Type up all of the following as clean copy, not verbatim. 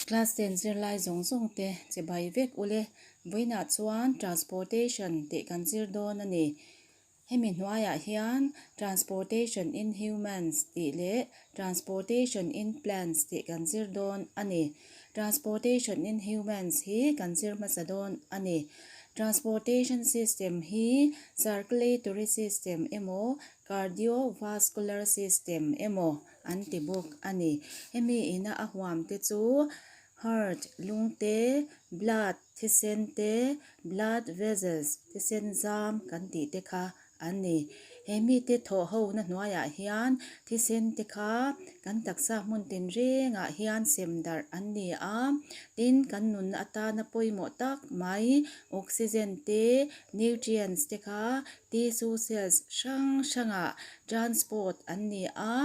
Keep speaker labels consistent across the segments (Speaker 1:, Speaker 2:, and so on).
Speaker 1: Class ten zirlai zawng zawng te che bai vek ule. Vawiinah chuan Transportation tih kan zir dawn a ni. Hemi hnuaiah hian Transportation in Humans tih leh Transportation in Plants tih kan zir dawn a ni. Transportation in Humans hi kan zir hmasa dawn a ni. Transportation system hi circulatory system emaw cardiovascular system emaw an ti bawk a ni. Hemi ina a huam te chu heart, lung te, blood, thisen te, blood vessels, thisen zam kan tih te kha an ni. He mite thawh ho na hnuaiah hian thisen te kha kan taksa hmun tinrengah hian sem darh an ni a, tin kan nunna atana pawimawh tak mai oxygen te, nutrients te kha tissue cells hrang hrangah transport an ni a,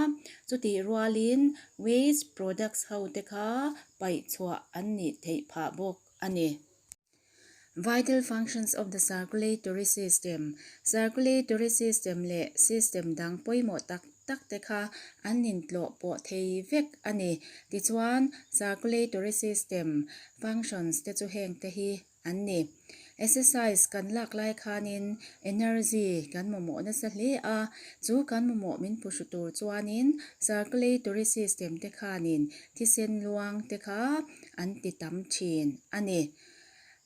Speaker 1: chutih rualin waste products ho te kha paih chhuah an nih theih phah bawk a ni. Vital functions of the circulatory system, Circulatory system leh system dang pawimawh tak tak te kha an intlawh pawh thei vek a ni. Tichuan, circulatory system functions te chu heng te hi an ni. Exercise kan lak lai khanin energy kan mamawh nasa hle a, chu kan mamawh min phuhru tur chuanin circulatory system te khanin thisen luang te kha an ti tam thin a ni.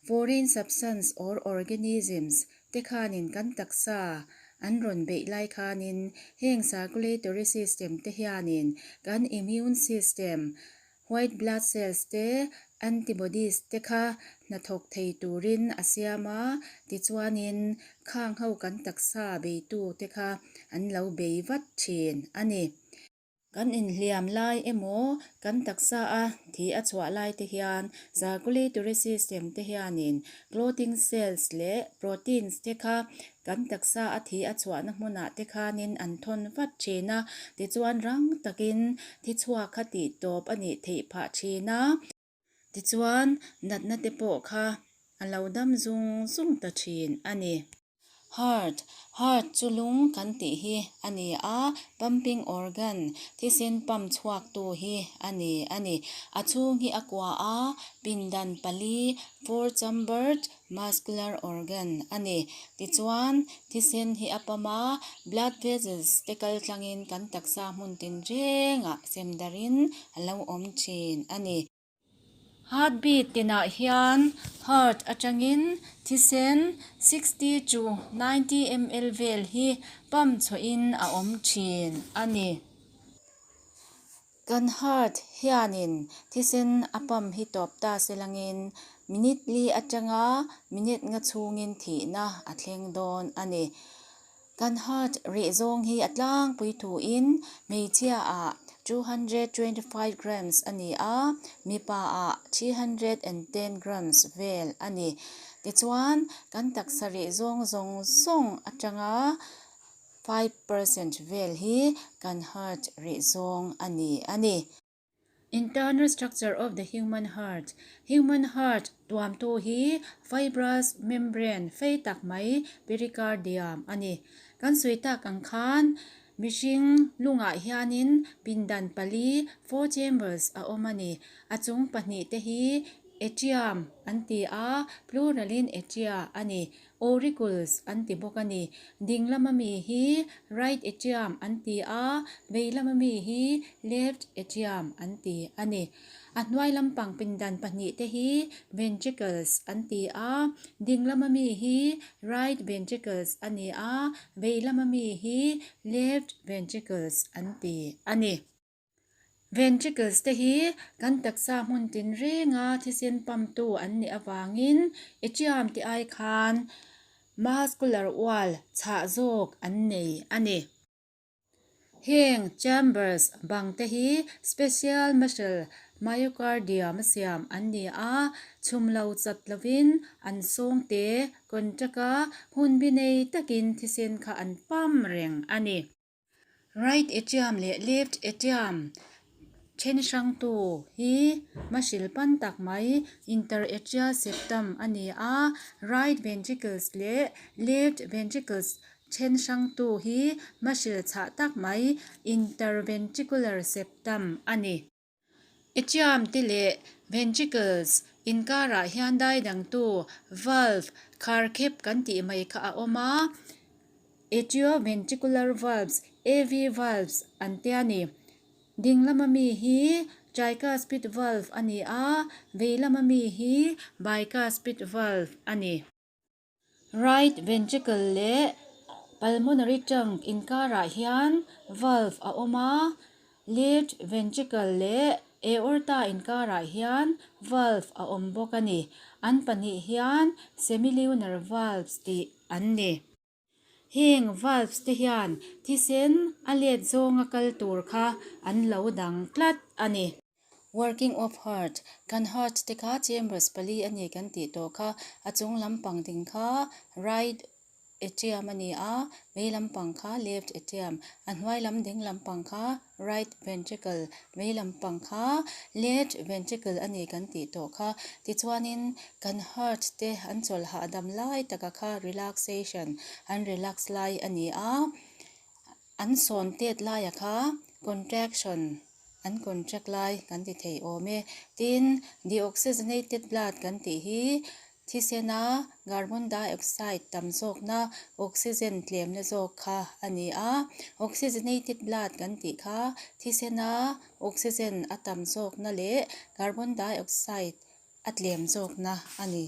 Speaker 1: Foreign substance or organisms te khanin kan taksa an rawn beih lai khanin heng circulatory system te hianin kan immune system, white blood cells te, antibodies te kha hnathawk thei turin a siam a, tichuanin khang ho kan taksa beitu te kha an lo bei vat thin a ni. Kan inhliam lai emaw, kan taksa a thi a chhuah lai te hian circulatory system te hianin clotting cells leh proteins te kha kan taksa a thi a chhuahna hmunah te khanin an thawn vat thin a, tichuan rang takin thi chhuak kha tih tawp a nih theih phah thin a. Tichuan natna te pawh kha a lo dam zung zung ta thin a ni. Heart, Heart chu lung kan tih hi a ni a, pumping organ, thisen pump chhuaktu hi a ni a ni. A chhung hi a kua a, pindan pali, four chambered muscular organ, a ni. Tichuan, thisen hi a pump a, blood vessels te kal tlangin kan taksa hmun tinrengah sem darin a lo awm thin a ni. Heartbeat tinah hian heart atangin thisen 60 to 90 ml vel hi pump chhuahin a awm thin a ni. Kan heart hianin thisen a pump hi tawp ta se langin minute li atanga minute nga chhungin thihna a thleng dawn a ni. Kan heart reh zawng hi a tlangpui thuin hmeichhia ah 225 grams a ni a, mipa ah 310 grams vel a ni. Tichuan, kan taksa reh zawng zawng zawng atanga 5% vel hi kan heart reh zawng a ni a ni. Internal structure of the human heart, Human heart tuamtu hi fibrous membrane fei tak mai pericardium a ni. Kan sawi tak ang khan mihring lungah hianin pindan pali, four chambers, a awm a ni. A chung pahnihte hi atrium an ti a, plural in atria a ni. Auricles an ti bawk a ni. Ding lama mi hi right atrium an ti a, vei lama mi hi left atrium an ti a ni. A hnuai lampang pindan pahnih te hi ventricles an ti a, ding lama mi hi right ventricles a ni a, vei lama mi hi left ventricles an ti a ni. Ventricles te hi kan taksa hmun tinrenga thisen pump tu an nih avangin atrium te ai khan muscular wall chhah zawk an nei a ni. Heng chambers bang te hi special muscle myocardium a siam an ni a, chhum lo chat lovin an sawng te contract a hun bi nei takin thisen kha an pump reng a ni. Right atrium leh left atrium then hrangtu hi hmasil pan tak mai interatrial septum a ni a, right ventricles leh left ventricles then hrangtu hi hmasil chhah tak mai interventricular septum a ni. Atrium te leh Ventricles inkarah hian dai dangtu valve kharkhep kan tih mai kha a awm a, atrioventricular valves, AV valves, an tia ni. Ding lama mi hi tricuspid valve a ni a, vei lama mi hi bicuspid valve a ni. Right ventricle leh pulmonary trunk inkarah hian valve a awm a, left ventricle leh aorta inkarah hian valve a awm bawk a ni. An pahnih hian semilunar valves tih an ni. Heng valves te hian thisen a let zawnga kal tur kha an lo dang tlat a ni. Working of heart, Kan heart te kha chambers pali a ni kan tih tawh kha, a chung lampang ding kha right atrium a ni a, vei lampang kha left atrium, a hnuai lam ding lampang kha right ventricle, vei lampang kha left ventricle a ni kan tih tawh kha. Tichuanin kan heart te an chawlh hahdam lai taka kha relaxation, an relax lai a ni a, an sawn tet laia kha contraction, An contract lai kan ti thei awm e. Tin, deoxygenated blood kan tih hi thisena carbon dioxide tam zawkna oxygen tlemna zawk kha a ni a. Oxygenated blood kan tih kha thisena oxygen a tam zawkna leh carbon dioxide a tlem zawkna a ni.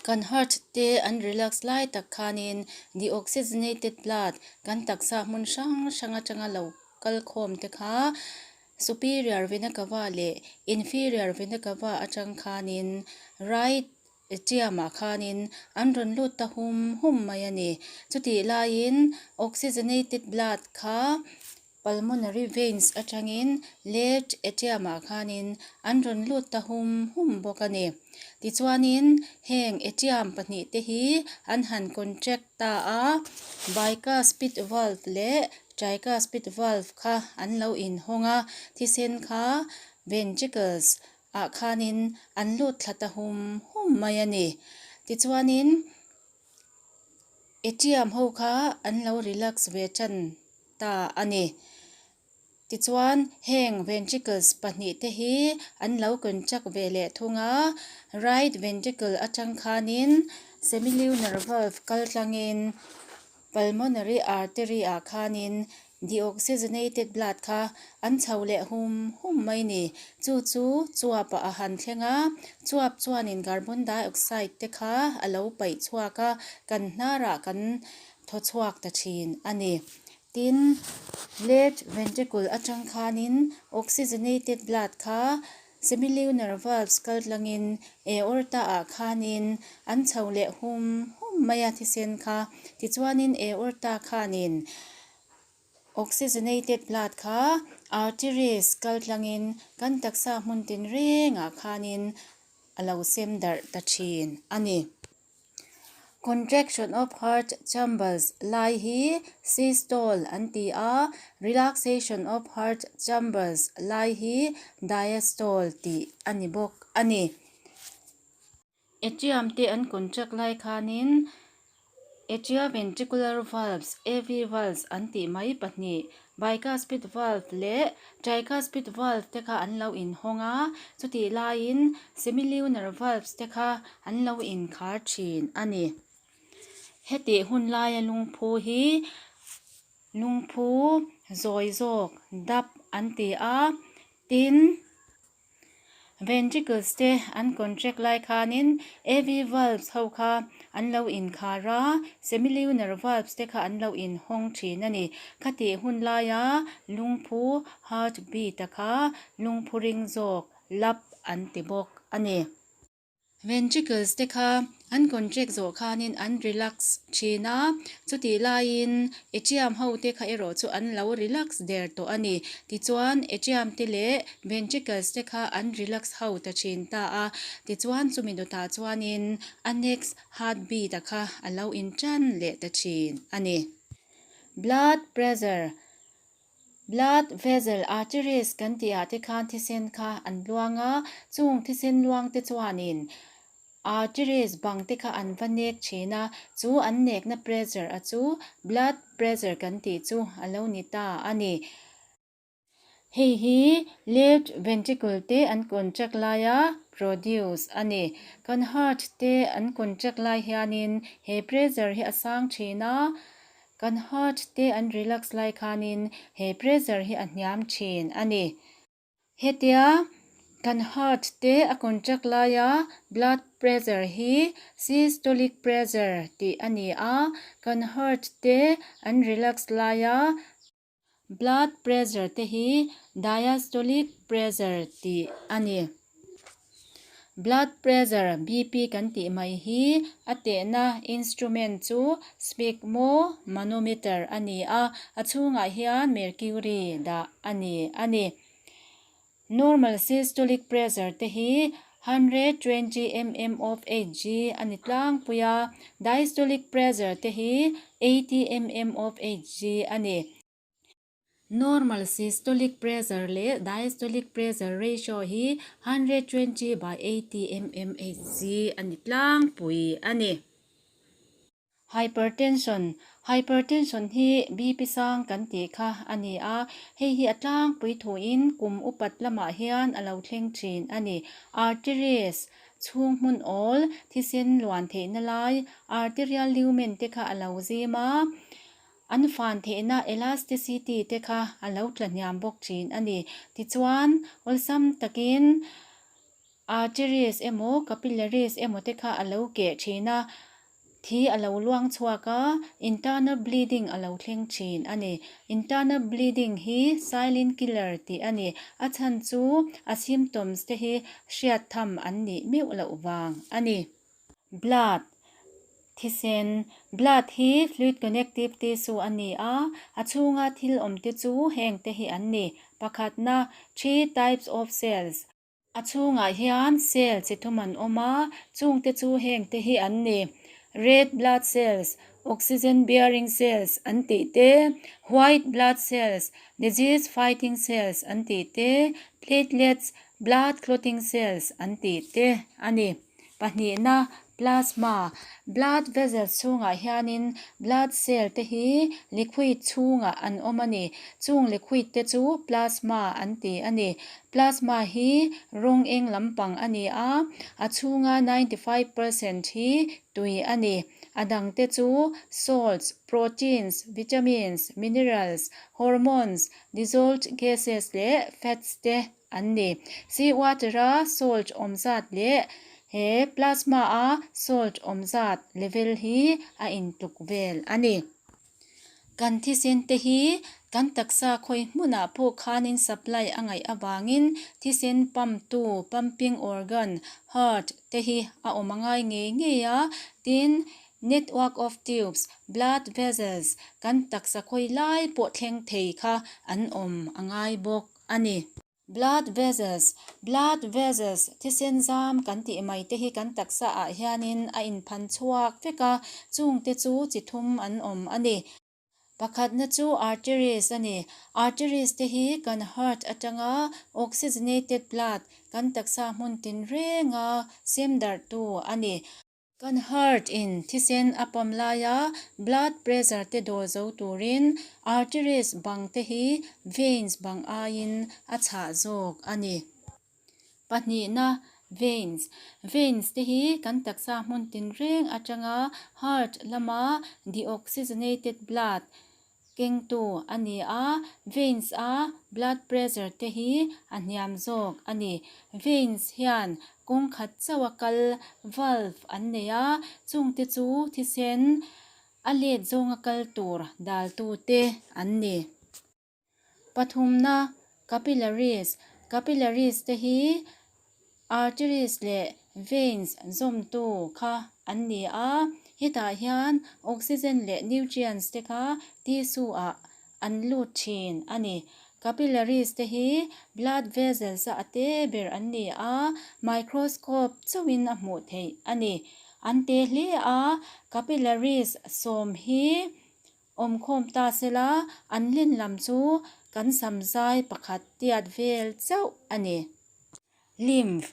Speaker 1: Kan heart te an relax lai tak khanin deoxygenated blood kan taksa hmun hrang hrang atanga lo kal khawm te kha superior vena cava leh inferior vena cava atang khanin right atrium ah khanin an rawn lut ta hum hum mai a ni. Chutih laiin oxygenated blood kha Pulmonary veins atangin left atrium ah khanin an rawn lut ta hum hum bawk a ni. Tichuanin heng atrium pahnihte hi an han contract ta a, bicuspid valve leh tricuspid valve kha an lo inhawng a, thisen kha ventricles ah khanin an lut thla ta hum hum mai a ni. Tichuanin atrium ho kha an lo relax ve tan ta a ni. Tichuan, heng ventricles pahnihte hi an lo contract ve leh thung a, right ventricle atang khanin semilunar valve kal tlangin pulmonary artery ah khanin deoxygenated blood kha an chho leh hum hum mai ni. Chu chu chuapah a han thleng a, chuap chuanin carbon dioxide te kha a lo paih chhuak a, kan hnarah kan thaw chhuak ta thin a ni. Tin, left ventricle atang khanin oxygenated blood kha semilunar valves kal tlangin aorta ah khanin an chho leh hum hum mai a thisen kha. Tichuanin aorta khanin oxygenated blood kha arteries kal tlangin kan taksa hmun tinrengah khanin a lo sem darh ta thin a ni. Contraction of heart chambers lai hi systole an ti a, relaxation of heart chambers lai hi diastole tih a ni bawk a ni. Atrium te an contract lai khanin atrioventricular valves, AV valves, an tih mai pahnih Bicuspid valve leh tricuspid valve te kha an lo inhawng a, chutih laiin semilunar valves te kha an lo inkhar thin a ni. Hetih hun laia lungphu hi lungphu zawi zawk dap an ti a, tin, Ventricles te an contract lai khanin AV valves ho kha an lo inkhar a, semilunar valves te kha an lo inhawng thin a ni. Khatih hun laia lungphu heart beat a kha lungphu ring zawk lap an ti bawk a ni. Ventricles te kha an contract zawh khanin an relax thin a, chutih laiin atrium ho te kha erawh chu an lo relax der tawh a ni. Tichuan atrium te leh ventricles te kha an relax ho ta thin ta a, tichuan chumi dawtah chuanin a next heartbeat a kha a lo intan leh ta thin a ni. Blood pressure Blood vessel, arteries, kan tih ah te khan thisen kha an luang a, chung thisen luang te chuanin arteries bang te kha an va nek thin a, chu an nekna pressure a chu blood pressure kan tih chu a lo ni ta a ni. Hei hi left ventricle te an contract laia produce a ni. Kan heart te an contract lai hianin he pressure hi a sang thin a, kan heart te an relax lai khanin he pressure hi a hniam thin a ni. Hetia kan heart te a contract laia blood pressure hi systolic pressure tih a ni a, kan heart te an relax laia Blood pressure te hi diastolic pressure tih a ni. Blood pressure, BP, kan tih mai hi a tehna instrument chu sphygmomanometer a ni a, a chhungah hian mercury dah a ni a ni. Normal systolic pressure te hi 120 mm of Hg a ni tlangpui a, diastolic pressure te hi 80 mm of Hg a ni. Normal systolic pressure leh diastolic pressure ratio hi 120 by 80 mm Hg a ni tlangpui a ni. Hypertension, Hypertension hi BP sang kan tih kha a ni a, hei hi a tlangpui thuin kum upat lamah hian a lo thleng thin a ni. Arteries, chhung hmun awl, thisen luan theihna lai, arterial lumen te kha a lo zim a, an fan theihna elasticity te kha a lo tla hniam bawk thin a ni. Tichuan, awlsam takin Arteries emaw capillaries emaw te kha a lo keh thin a, thi a lo luang chhuak a, internal bleeding a lo thleng thin a ni. Internal bleeding hi silent killer tih a ni. A chhan chu a symptoms te hi hriat tham an nih meuh loh vang a ni. Blood, thisen, Blood hi fluid connective tissue a ni a, a chhunga thil awm te chu heng te hi an ni. Pakhatna, three types of cells, A chhungah hian cell chi thum an awm a, chungte chu hengte hi an ni, red blood cells, oxygen bearing cells an tih te, white blood cells, disease fighting cells an tih te, platelets, blood clotting cells an tih te a ni. Pahnihna, plasma, blood vessels chhungah hianin blood cell te hi liquid chhungah an awm a ni. Chung liquid te chu plasma an ti a ni. Plasma hi rawng eng lampang a ni a, a chhunga 95% hi tui a ni. A dang te chu salts, proteins, vitamins, minerals, hormones, dissolved gases leh fats te an ni. Sea water-a salt awm zat leh he plasma-a salt awm zat level hi a intluk vel a ni. Kan thisen te hi kan taksa khawi hmunah pawh khanin supply a ngaih avangin thisen pump-tu, pumping organ, heart, te hi a awm a ngai ngei ngei a, tin, network of tubes, blood vessels, kan taksa khawi lai pawh thleng thei kha an awm a ngai bawk. a ni. Blood vessels, Blood vessels, thisen zam kan tih mai te hi kan taksa ah hianin a inphan chhuak vek a, chung te chu chi thum an awm a ni. Pakhatna chu arteries a ni. Arteries te hi kan heart atanga oxygenated blood kan taksa hmun tinrenga sem darhtu a ni. Kan heart in thisen a pump laia blood pressure te dawl zo turin arteries bang te hi veins bang aiin a chhah zawk a ni. Pahnihna, veins. Veins te hi kan taksa hmun tinreng atanga heart lama deoxygenated blood Kengtu a ni a, veins a blood pressure te hi a hniam zawk a ni. Veins hian kawng khat chauh a kal valve an nei a, chungte chu thisen a let zawnga kal tur daltu te an ni. Pathumna, capillaries, Capillaries te hi Arteries leh veins zawmtu kha an ni a, hetah hian oxygen leh nutrients te kha tissue ah an lut thin a ni. Capillaries te hi blood vessels a a te ber an ni a, microscope chauhin a hmuh theih a ni. An te hle a, capillaries sawm hi Awmkhawm ta sela, an len lam chu kan samzai pakhat tiat vel chauh a ni. Lymph.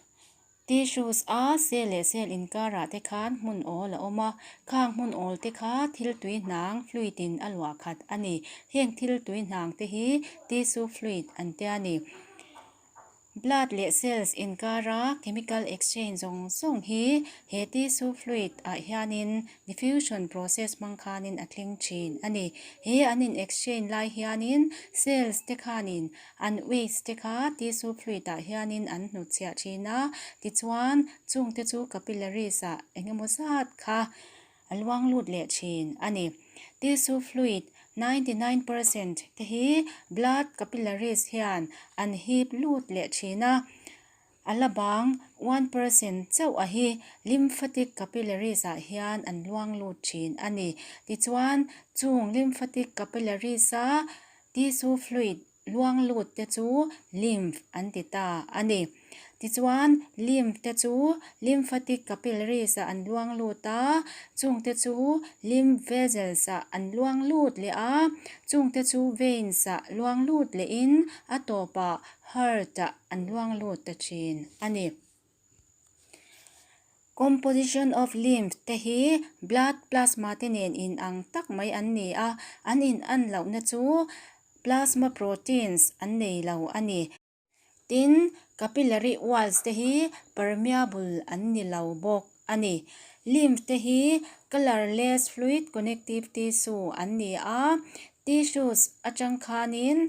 Speaker 1: Tissues a cell leh cell inkarah te khan hmun awl a awm a, khang hmun awl te kha thil tui hnang fluid in a luah khat a ni. Heng thil tui hnang te hi tissue fluid an tia ni. Blood leh cells inkara chemical exchange zawng zawng hi he tissue fluid ah hianin diffusion process hmang khanin a thleng thin a ni. He an in exchange lai hianin cells te khanin an waste te kha tissue fluid ah hianin an hnutchhiah thin a, tichuan chungte chu capillaries ah engemaw zat kha a luang lut leh thin a ni. Tissue fluid 99% te hi blood capillaries hian an hip lut leh thin a, a la bang 1% chauh a hi lymphatic capillaries ah hian an luang lut thin a ni. Tichuan, chung lymphatic capillaries a tissue fluid Luang lut te chu lymph an ti ta a ni. Tichuan, lymph te chu lymphatic capillaries ah an luang lut a, chung te chu lymph vessels ah an luang lut leh a, chung te chu veins ah luang lut lehin a tawpah heart ah an luang lut ta thin a ni. Composition of lymph te hi blood plasma te nen inang tak mai an ni a, an inan lohna chu plasma proteins an nei lo a ni. Tin, capillary walls te hi permeable an ni lo bawk a ni. Lymph te hi colourless fluid connective tissue an ni a, tissues atang khanin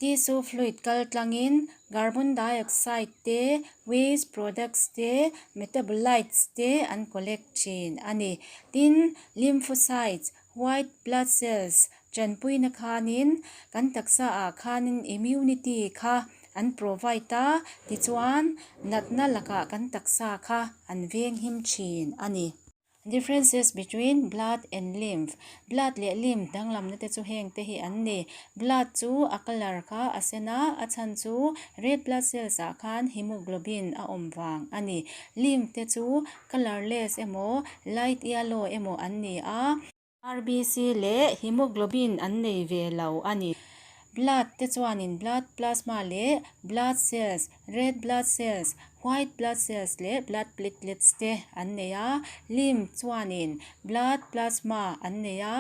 Speaker 1: Tissue fluid kal tlangin carbon dioxide te, waste products te, metabolites te an collect thin a ni. Tin, lymphocytes, white blood cells, tanpuina khanin kan taksa ah khanin immunity kha an provide a, tichuan natna lakah kan taksa kha an venghim thin a ni. Differences between blood and lymph, Blood leh lymph danglamna te chu heng te hi an ni. Blood chu a colour kha a sen a, a chhan chu red blood cells ah khan hemoglobin a awm vang a ni. Lymph te chu colourless emaw light yellow emaw an ni a. RBC leh hemoglobin an nei ve lo a ni. Blood te chuanin blood plasma leh blood cells, red blood cells, white blood cells leh blood platelets te an nei a. Lymph chuanin blood plasma an nei a,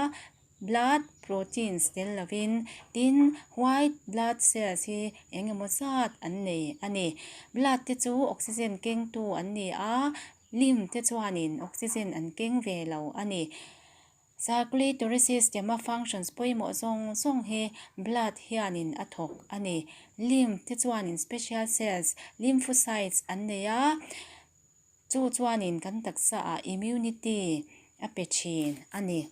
Speaker 1: blood proteins tel lovin. Tin, white blood cells hi eng emaw zat an nei a ni. Blood te chu oxygen kengtu an ni a, lymph te chuanin oxygen an keng ve lo a ni. Circulatory system a functions pawimawh zawng zawng hi blood hianin a thawk a ni. Lymph te chuanin special cells, lymphocytes, an nei a, chu chuanin kan taksaah immunity a pe thin a ni.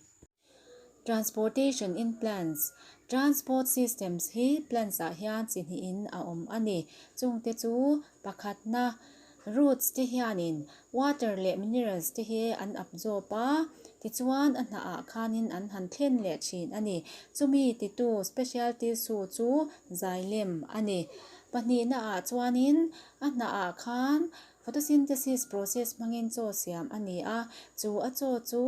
Speaker 1: Transportation in plants, Transport systems hi plants ah hian chi hnihin a awm a ni. Chungte chu pakhatna, Roots te hianin water leh minerals te hi an absorb a, tichuan a hnah ah khanin an han thlen leh thin a ni. Chumi titu special tissue chu xylem a ni. Pahnihna ah chuanin a hnah ah khan photosynthesis process hmangin chaw siam a ni a, chu a chaw chu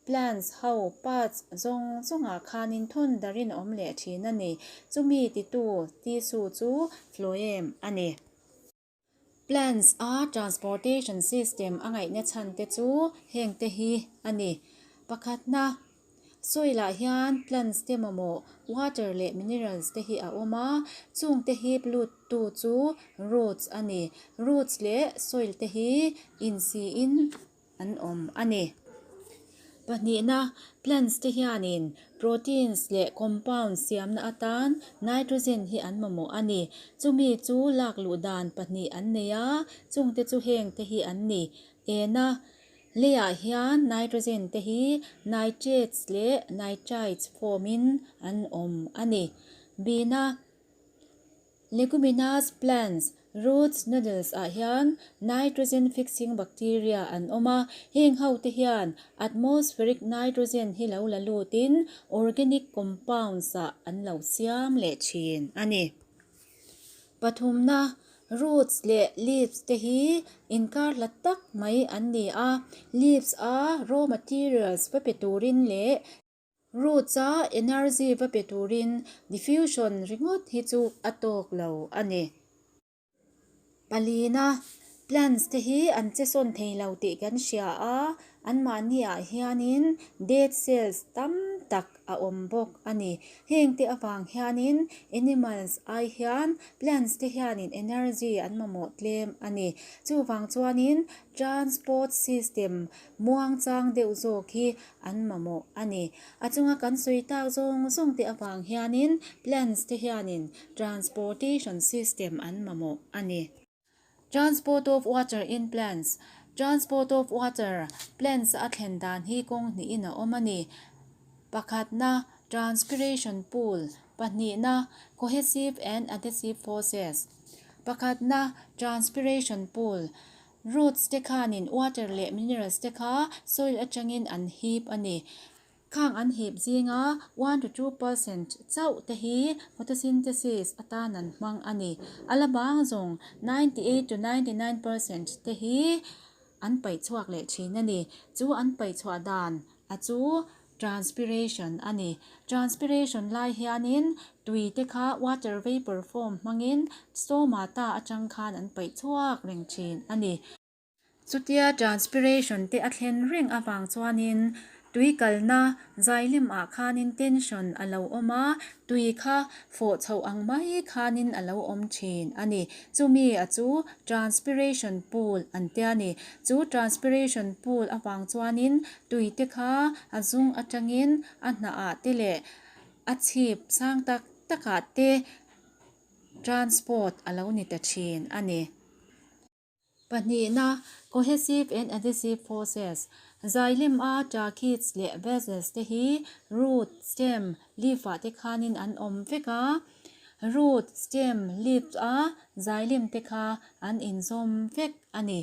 Speaker 1: plants ho parts zawng zawngah khanin thawn darin a awm leh thin a ni. Chumi titu tissue chu phloem a ni. Plants a transportation system a ngaihna chhan te chu heng te hi a ni. Pakhatna, soil ah hian plants te mamawh water leh minerals te hi a awm a, chung te hip lut tu chu roots a ni. Roots leh soil te hi insiin an awm a ni. Pahnihna, plants te hianin proteins leh compounds siamna atan nitrogen hi an mamawh a ni. Chumi chu lak luh dan pahnih an nei a, chungte chu heng te hi an ni. Ena, leiah hian nitrogen te hi nitrates leh nitrites form in an awm a ni. Bina, Leguminous plants, roots, noodles ah hian nitrogen fixing bacteria an awm a, heng ho te hian atmospheric nitrogen hi lo la lutin organic compounds ah an lo siam leh thin a ni. Pathumna, roots leh leaves te hi inkar hlat tak mai an ni a, leaves a raw materials va pe turin leh Roots a energy va pe turin diffusion ringawt hi chu a tawk lo a ni. Palina, Plants te hi an che sawn thei lo tih kan hria a, anmahni ah hianin dead cells tam tak a awm bawk a ni. Heng te avang hianin animals ai hian plants te hianin energy an mamawh tlem a ni. Chuvang chuanin transport system muangchang deuh zawk hi an mamawh a ni. A chunga kan sawi tak zawng zawng te avang hianin plants te hianin transportation system an mamawh a ni. Transport of water in plants Transport of water plants a thlen dan hi kawng hnihin a awm a ni. Pakhatna, transpiration pool, pahnihna, cohesive and adhesive forces. Pakhatna, transpiration pool, Roots te khanin water leh minerals te kha soil atangin an hip a ni. Khang an hip zinga 1 to 2% chauh te hi photosynthesis atan an hmang a ni. A la bang zawng 98 to 99% te hi an paih chhuak leh thin a ni. Chu an paih chhuah dan a chu transpiration a ni. Transpiration lai hianin tui te kha water vapor form hmangin stomata atang khan an paih chhuak reng thin a ni. Chutia transpiration te a thlen reng avang chuanin tui kalna xylem ah khanin tension a lo awm a, tui kha fawh chhoh ang mai khanin a lo awm thin a ni. Chumi a chu transpiration pull an tia ni. Chu transpiration pull avang chuanin tui te kha a zung atangin a hnah ah te leh a chhip sang tak takah te transport a lo ni ta thin a ni. Pahnihna, cohesive and adhesive forces, Xylem a tracheids leh vessels te hi root, stem, leaf ah te khanin an awm vek a, root, stem, leaf a xylem te kha an inzawm vek a ni.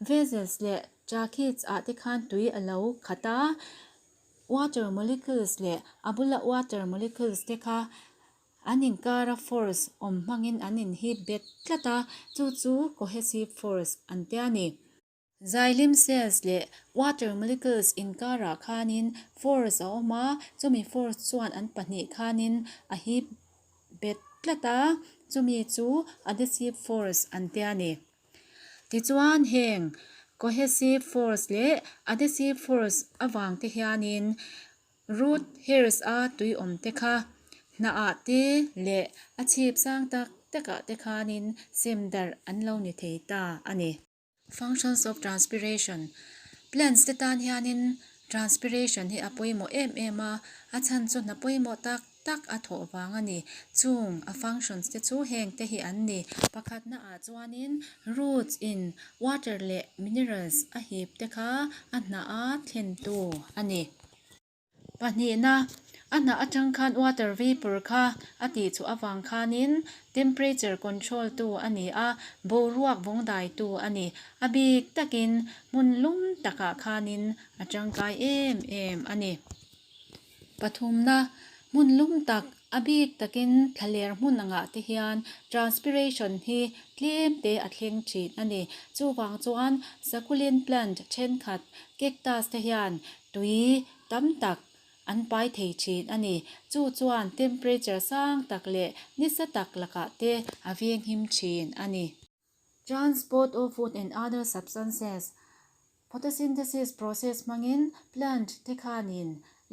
Speaker 1: Vessels leh tracheids ah te khan tui a lo khat a, water molecules leh a bula water molecules te kha An inkara force awm hmangin an inhip bet tlat a, chu chu cohesive force an tia ni. Xylem cells leh water molecules inkarah khanin force a awm a, chumi force chuan an pahnih khanin a hip bet tlat a, chumi chu adhesive force an tia ni. Tichuan heng cohesive force leh adhesive force avang te hianin Root hairs a tui awm te kha hnah ah te leh a chhip sang tak tak ah te khanin sem darh an lo ni thei ta a ni. Functions of transpiration, Plants te tan hianin transpiration hi a pawimawh em em a, a chhan chu hna pawimawh tak tak a thawh vang a ni. Chung a functions te chu heng te hi an ni. Pakhatna ah chuanin roots in water leh minerals a hip te kha a hnah a thlentu a ni. Pahnihna, a hnah atang khan water vapour kha a tih chhuah avang khanin temperature control tu a ni a, boruak vawng daitu a ni. A bik takin hmun lum takah khanin a tangkai em em a ni. Pathumna, hmun lum tak a bik takin thlaler hmun angah te hian transpiration hi tlem te a thleng thin a ni. Chuvang chuan succulent plant thenkhat cactus te hian tui tam tak an pai thei thin a ni. Chu chuan temperature sang tak leh nisa tak lakah te a venghim thin a ni. Transport of food and other substances, Photosynthesis process hmangin plant te khanin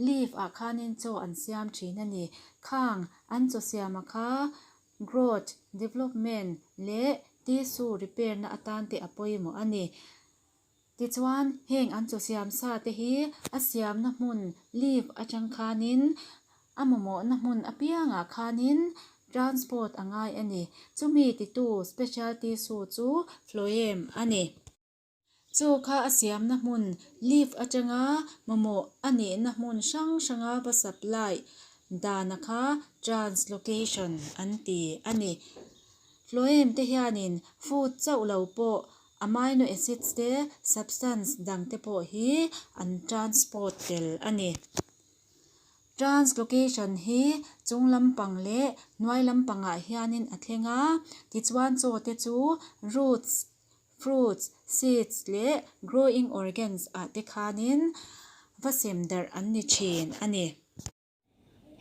Speaker 1: leaf ah khanin chaw an siam thin a ni. Khang an chaw siama kha growth, development leh tissue repair na atan te a pawimawh a ni. Tichuan heng an chaw siam sa te hi a siamna hmun leaf atang khanin a mamawhna hmun apiangah khanin transport a ngai a ni. Chumi titu special tissue chu phloem a ni. Chaw kha a siamna hmun leaf atanga mamawh a nihna hmun hrang hranga va supply dana kha translocation an ti a ni. Phloem te hianin food chauh lo pawh amino acids te substance dang te pawh hi an transport tel a ni. Translocation hi chung lampang leh hnuai lampangah hianin a thleng a, tichuan chaw te chu roots, fruits, seeds leh growing organs ah te khanin va sem darh an ni thin a ni.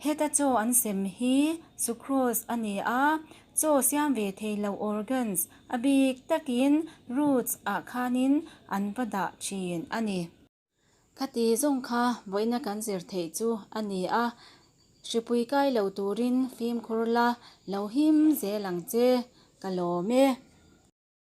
Speaker 1: Heta chaw an sem hi sucrose a ni a, Chaw siam ve thei lo organs, a bik takin roots ah khanin an va dah thin a ni. Khati zawng kha vawiina kan zir theih chu a ni a, hripui kai lo turin fimkhur la, lo him zel ang che. Ka lawm e.